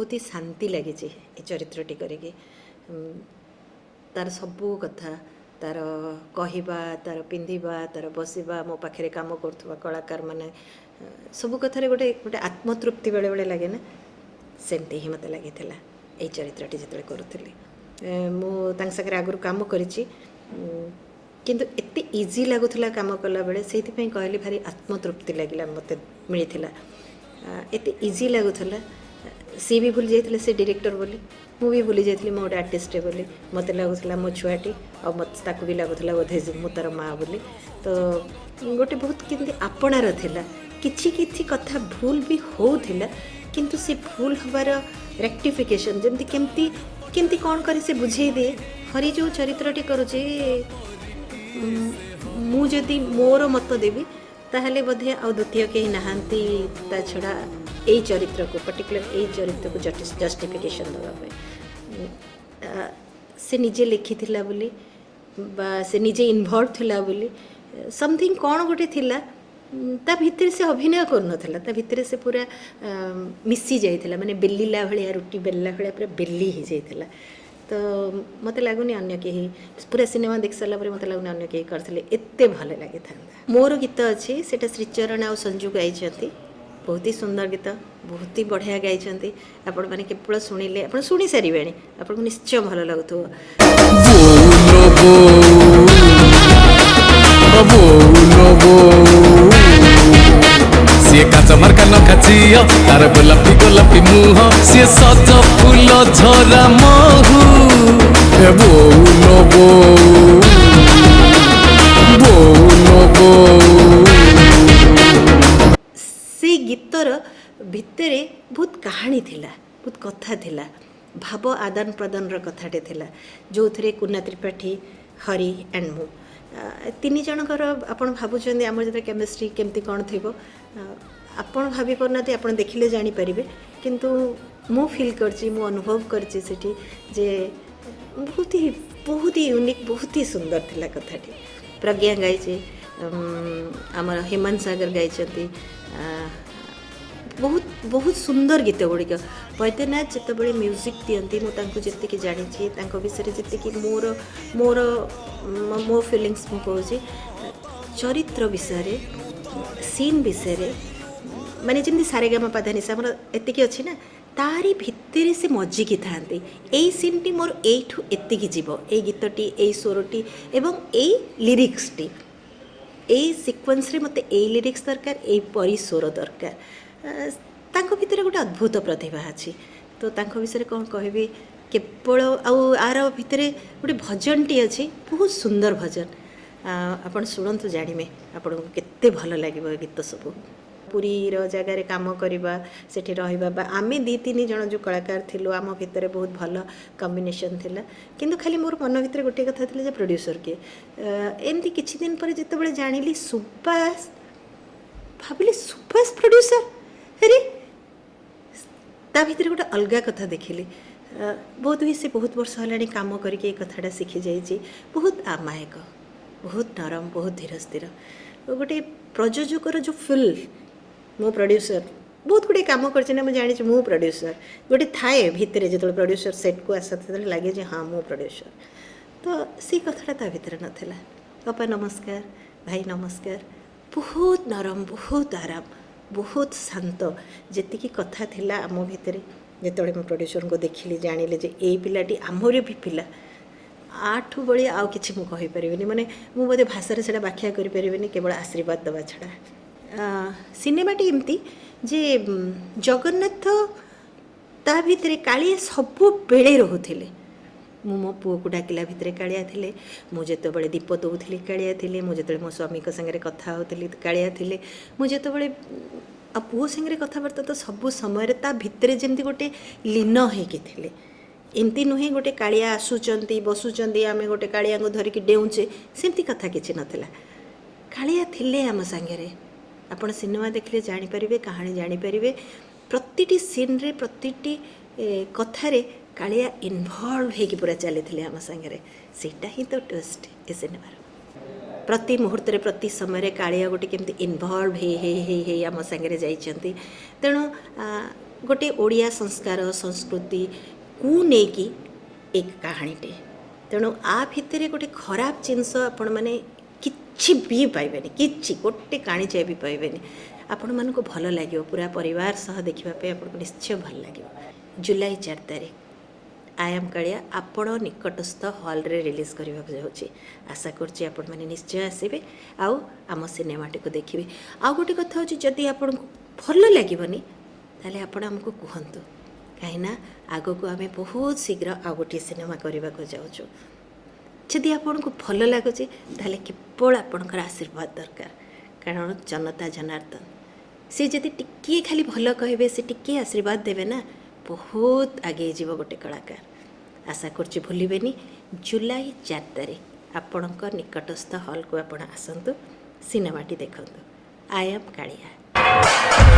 ବହୁତ ହି ଶାନ୍ତି ଲାଗିଛି ଏ ଚରିତ୍ରଟି କରିକି। ତାର ସବୁ କଥା, ତାର କହିବା, ତାର ପିନ୍ଧିବା, ତାର ବସିବା, ମୋ ପାଖରେ କାମ କରୁଥିବା କଳାକାରମାନେ, ସବୁ କଥାରେ ଗୋଟେ ଗୋଟେ ଆତ୍ମତୃପ୍ତି ବେଳେବେଳେ ଲାଗେ ନା, ସେମିତି ହିଁ ମୋତେ ଲାଗିଥିଲା ଏଇ ଚରିତ୍ରଟି ଯେତେବେଳେ କରୁଥିଲି। ମୁଁ ତାଙ୍କ ସାଙ୍ଗରେ ଆଗରୁ କାମ କରିଛି, କିନ୍ତୁ ଏତେ ଇଜି ଲାଗୁଥିଲା କାମ କଲାବେଳେ, ସେଇଥିପାଇଁ କହିଲି ଭାରି ଆତ୍ମତୃପ୍ତି ଲାଗିଲା ମୋତେ ମିଳିଥିଲା। ଏତେ ଇଜି ଲାଗୁଥିଲା, ସିଏ ବି ଭୁଲି ଯାଇଥିଲେ ସେ ଡିରେକ୍ଟର ବୋଲି, ମୁଁ ବି ଭୁଲି ଯାଇଥିଲି ମୁଁ ଗୋଟେ ଆର୍ଟିଷ୍ଟଟେ ବୋଲି। ମୋତେ ଲାଗୁଥିଲା ମୋ ଛୁଆଟି, ଆଉ ମୋତେ ତାକୁ ବି ଲାଗୁଥିଲା ବୋଧେ ମୁଁ ତା'ର ମା ବୋଲି। ତ ଗୋଟେ ବହୁତ କେମିତି ଆପଣାର ଥିଲା। କିଛି କିଛି କଥା ଭୁଲ ବି ହେଉଥିଲା, କିନ୍ତୁ ସେ ଭୁଲ ହେବାର ରେକ୍ଟିଫିକେସନ୍ ଯେମିତି କେମିତି କେମିତି କ'ଣ କରି ସେ ବୁଝେଇ ଦିଏ। ହରି ଯେଉଁ ଚରିତ୍ରଟି କରୁଛି, ମୁଁ ଯଦି ମୋର ମତ ଦେବି ତାହେଲେ ବୋଧେ ଆଉ ଦ୍ୱିତୀୟ କେହି ନାହାନ୍ତି ତା ଛଡ଼ା ଏଇ ଚରିତ୍ରକୁ, ପର୍ଟିକୁଲାର ଏଇ ଚରିତ୍ରକୁ ଜଷ୍ଟିଫିକେସନ୍ ଦେବା ପାଇଁ। ସେ ନିଜେ ଲେଖିଥିଲା ବୋଲି ବା ସେ ନିଜେ ଇନଭଲ୍ଭ ଥିଲା ବୋଲି ସମଥିଙ୍ଗ କ'ଣ ଗୋଟେ ଥିଲା, ତା ଭିତରେ ସେ ଅଭିନୟ କରୁନଥିଲା, ତା ଭିତରେ ସେ ପୁରା ମିଶି ଯାଇଥିଲା, ମାନେ ବେଲିଲା ଭଳିଆ, ରୁଟି ବେଲିଲା ଭଳିଆ ପୁରା ବେଲି ହେଇଯାଇଥିଲା। ତ ମୋତେ ଲାଗୁନି ଅନ୍ୟ କେହି, ପୁରା ସିନେମା ଦେଖି ସାରିଲା ପରେ ମୋତେ ଲାଗୁନି ଅନ୍ୟ କେହି କରିଥିଲେ ଏତେ ଭଲ ଲାଗିଥାନ୍ତା। ମୋର ଗୀତ ଅଛି, ସେଇଟା ଶ୍ରୀଚରଣ ଆଉ ସଞ୍ଜୁ ଗାଇଛନ୍ତି। ବହୁତ ହି ସୁନ୍ଦର ଗୀତ, ବହୁତ ହି ବଢ଼ିଆ ଗାଇଛନ୍ତି। ଆପଣମାନେ କେବଳ ଶୁଣିଲେ, ଆପଣ ଶୁଣି ସାରିବେଣି, ଆପଣଙ୍କୁ ନିଶ୍ଚୟ ଭଲ ଲାଗୁଥିବ। ସିଏ କାଚ ମାର୍କା ନଖା ଝିଅ, ତାର ଗୋଲାପି ଗୋଲାପି ମୁହଁ, ସିଏ ସଜ ଫୁଲ ଝରା ମହୁ। ଏ ବୋଉ ଲୋ ବୋଉ, ବୋଉ ଲୋ ବୋଉ। ସେଇ ଗୀତର ଭିତରେ ବହୁତ କାହାଣୀ ଥିଲା, ବହୁତ କଥା ଥିଲା, ଭାବ ଆଦାନ ପ୍ରଦାନର କଥାଟେ ଥିଲା, ଯେଉଁଥିରେ କୁନା ତ୍ରିପାଠୀ, ହରି ଆଣ୍ଡ ମୁଁ ତିନି ଜଣଙ୍କର, ଆପଣ ଭାବୁଛନ୍ତି ଆମର ଯେତେବେଳେ କେମିଷ୍ଟ୍ରି କେମିତି କ'ଣ ଥିବ, ଆପଣ ଭାବି ପାରୁନାହାନ୍ତି, ଆପଣ ଦେଖିଲେ ଜାଣିପାରିବେ। କିନ୍ତୁ ମୁଁ ଫିଲ୍ କରିଛି, ମୁଁ ଅନୁଭବ କରିଛି ସେଠି ଯେ ବହୁତ ହି ବହୁତ ହି ୟୁନିକ୍, ବହୁତ ହି ସୁନ୍ଦର ଥିଲା କଥାଟି। ପ୍ରଜ୍ଞା ଗାଇଛି, ଆମର ହେମନ୍ତ ସାଗର ଗାଇଛନ୍ତି, ବହୁତ ବହୁତ ସୁନ୍ଦର ଗୀତ ଗୁଡ଼ିକ। ବୈଦ୍ୟନାଥ ଯେତେବେଳେ ମ୍ୟୁଜିକ୍ ଦିଅନ୍ତି, ମୁଁ ତାଙ୍କୁ ଯେତିକି ଜାଣିଛି, ତାଙ୍କ ବିଷୟରେ ଯେତିକି ମୋର ମୋର ମୋ ଫିଲିଙ୍ଗସ୍ ମୁଁ କହୁଛି, ଚରିତ୍ର ବିଷୟରେ, ସିନ୍ ବିଷୟରେ, ମାନେ ଯେମିତି ସାରେଗାମା ପାଧାନିସା ଆମର ଏତିକି ଅଛି ନା, ତାରି ଭିତରେ ସେ ମଜିକି ଥାଆନ୍ତି। ଏଇ ସିନ୍ଟି ମୋର ଏଇଠୁ ଏତିକି ଯିବ, ଏଇ ଗୀତଟି, ଏଇ ସ୍ୱରଟି ଏବଂ ଏଇ ଲିରିକ୍ସଟି, ଏଇ ସିକ୍ୱେନ୍ସରେ ମୋତେ ଏଇ ଲିରିକ୍ସ ଦରକାର, ଏଇ ପରି ସ୍ୱର ଦରକାର। ତାଙ୍କ ଭିତରେ ଗୋଟେ ଅଦ୍ଭୁତ ପ୍ରତିଭା ଅଛି। ତ ତାଙ୍କ ବିଷୟରେ କ'ଣ କହିବି କେବଳ, ଆଉ ଆର ଭିତରେ ଗୋଟେ ଭଜନଟି ଅଛି, ବହୁତ ସୁନ୍ଦର ଭଜନ, ଆପଣ ଶୁଣନ୍ତୁ, ଜାଣିବେ ଆପଣଙ୍କୁ କେତେ ଭଲ ଲାଗିବ ଏ ଗୀତ ସବୁ। ପୁରୀର ଜାଗାରେ କାମ କରିବା, ସେଠି ରହିବା, ବା ଆମେ 2-3 ଜଣ ଯେଉଁ କଳାକାର ଥିଲୁ, ଆମ ଭିତରେ ବହୁତ ଭଲ କମ୍ବିନେସନ୍ ଥିଲା। କିନ୍ତୁ ଖାଲି ମୋର ମନ ଭିତରେ ଗୋଟିଏ କଥା ଥିଲା ଯେ ପ୍ରଡ୍ୟୁସର କିଏ। ଏମିତି କିଛି ଦିନ ପରେ ଯେତେବେଳେ ଜାଣିଲି ସୁବାସ, ଭାବିଲି ସୁବାସ ପ୍ରଡ୍ୟୁସର, ଆରେ ତା ଭିତରେ ଗୋଟେ ଅଲଗା କଥା ଦେଖିଲି। ବୋଧ ହୁଏ ସେ ବହୁତ ବର୍ଷ ହେଲାଣି କାମ କରିକି ଏ କଥାଟା ଶିଖିଯାଇଛି। ବହୁତ ଅମାୟିକ, ବହୁତ ନରମ, ବହୁତ ଧୀର ସ୍ଥିର ଗୋଟେ ପ୍ରଯୋଜକର ଯେଉଁ ଫିଲ୍। ମୁଁ ପ୍ରଡ୍ୟୁସର ବହୁତ ଗୁଡ଼ିଏ କାମ କରିଛି ନା, ମୁଁ ଜାଣିଛି ମୁଁ ପ୍ରଡ୍ୟୁସର ଗୋଟେ ଥାଏ ଭିତରେ, ଯେତେବେଳେ ପ୍ରଡ୍ୟୁସର ସେଟ୍କୁ ଆସନ୍ତି ସେତେବେଳେ ଲାଗେ ଯେ ହଁ ମୁଁ ପ୍ରଡ୍ୟୁସର। ତ ସେଇ କଥାଟା ତା ଭିତରେ ନଥିଲା। ବାପା ନମସ୍କାର, ଭାଇ ନମସ୍କାର, ବହୁତ ନରମ, ବହୁତ ଆରାମ, ବହୁତ ଶାନ୍ତ। ଯେତିକି କଥା ଥିଲା ଆମ ଭିତରେ, ଯେତେବେଳେ ମୁଁ ପ୍ରଡ୍ୟୁସରଙ୍କୁ ଦେଖିଲି, ଜାଣିଲି ଯେ ଏଇ ପିଲାଟି ଆମର ବି ପିଲା, ଆଠୁ ଭଳି ଆଉ କିଛି ମୁଁ କହିପାରିବିନି। ମାନେ ମୁଁ ବୋଧେ ଭାଷାରେ ସେଇଟା ବ୍ୟାଖ୍ୟା କରିପାରିବିନି, କେବଳ ଆଶୀର୍ବାଦ ଦେବା ଛଡ଼ା। ସିନେମାଟି ଏମିତି ଯେ ଜଗନ୍ନାଥ ତା ଭିତରେ କାଳିଆ ସବୁବେଳେ ରହୁଥିଲେ। ମୁଁ ମୋ ପୁଅକୁ ଡାକିଲା ଭିତରେ କାଳିଆ ଥିଲେ, ମୁଁ ଯେତେବେଳେ ଦୀପ ଦେଉଥିଲି କାଳିଆ ଥିଲେ, ମୁଁ ଯେତେବେଳେ ମୋ ସ୍ୱାମୀଙ୍କ ସାଙ୍ଗରେ କଥା ହେଉଥିଲି କାଳିଆ ଥିଲେ, ମୁଁ ଯେତେବେଳେ ଆଉ ପୁଅ ସାଙ୍ଗରେ କଥାବାର୍ତ୍ତା ତ ସବୁ ସମୟରେ ତା ଭିତରେ ଯେମିତି ଗୋଟେ ଲୀନ ହେଇକି ଥିଲେ। ଏମିତି ନୁହେଁ ଗୋଟେ କାଳିଆ ଆସୁଛନ୍ତି ବସୁଛନ୍ତି, ଆମେ ଗୋଟେ କାଳିଆଙ୍କୁ ଧରିକି ଡେଉଁଛେ, ସେମିତି କଥା କିଛି ନଥିଲା। କାଳିଆ ଥିଲେ ଆମ ସାଙ୍ଗରେ। ଆପଣ ସିନେମା ଦେଖିଲେ ଜାଣିପାରିବେ, କାହାଣୀ ଜାଣିପାରିବେ। ପ୍ରତିଟି ସିନ୍ରେ, ପ୍ରତିଟି କଥାରେ କାଳିଆ ଇନଭଲ୍ଭ ହେଇକି ପୁରା ଚାଲିଥିଲେ ଆମ ସାଙ୍ଗରେ। ସେଇଟା ହିଁ ତ ଟୁଇଷ୍ଟ ଏ ସିନେମାର। ପ୍ରତି ମୁହୂର୍ତ୍ତରେ, ପ୍ରତି ସମୟରେ କାଳିଆ ଗୋଟେ କେମିତି ଇନଭଲ୍ଭ ହେଇ ହେଇ ହେଇ ହେଇ ଆମ ସାଙ୍ଗରେ ଯାଇଛନ୍ତି। ତେଣୁ ଗୋଟେ ଓଡ଼ିଆ ସଂସ୍କାର ସଂସ୍କୃତିକୁ ନେଇକି ଏକ କାହାଣୀଟେ। ତେଣୁ ଆ ଭିତରେ ଗୋଟେ ଖରାପ ଜିନିଷ ଆପଣମାନେ କିଛି ବି ପାଇବେନି, କିଛି ଗୋଟେ କାଣିଚାଏ ବି ପାଇବେନି। ଆପଣମାନଙ୍କୁ ଭଲ ଲାଗିବ, ପୁରା ପରିବାର ସହ ଦେଖିବା ପାଇଁ ଆପଣଙ୍କୁ ନିଶ୍ଚୟ ଭଲ ଲାଗିବ। ଜୁଲାଇ 4 ତାରିଖ ଆୟାମ କାଳିଆ ଆପଣ ନିକଟସ୍ଥ ହଲ୍ରେ ରିଲିଜ୍ କରିବାକୁ ଯାଉଛି। ଆଶା କରୁଛି ଆପଣମାନେ ନିଶ୍ଚୟ ଆସିବେ ଆଉ ଆମ ସିନେମାଟିକୁ ଦେଖିବେ। ଆଉ ଗୋଟେ କଥା ହେଉଛି, ଯଦି ଆପଣଙ୍କୁ ଭଲ ଲାଗିବନି, ତାହେଲେ ଆପଣ ଆମକୁ କୁହନ୍ତୁ, କାହିଁକିନା ଆଗକୁ ଆମେ ବହୁତ ଶୀଘ୍ର ଆଉ ଗୋଟିଏ ସିନେମା କରିବାକୁ ଯାଉଛୁ। ଯଦି ଆପଣଙ୍କୁ ଭଲ ଲାଗୁଛି, ତାହେଲେ କେବଳ ଆପଣଙ୍କର ଆଶୀର୍ବାଦ ଦରକାର, କାରଣ ଜନତା ଜନାର୍ଦ୍ଦନ। ସେ ଯଦି ଟିକିଏ ଖାଲି ଭଲ କହିବେ, ସେ ଟିକିଏ ଆଶୀର୍ବାଦ ଦେବେ ନା, ବହୁତ ଆଗେଇ ଯିବ ଗୋଟେ କଳାକାର। ଆଶା କରୁଛି ଭୁଲିବେନି, ଜୁଲାଇ 4 ତାରିଖ ଆପଣଙ୍କ ନିକଟସ୍ଥ ହଲ୍କୁ ଆପଣ ଆସନ୍ତୁ, ସିନେମାଟି ଦେଖନ୍ତୁ, I am Kalia.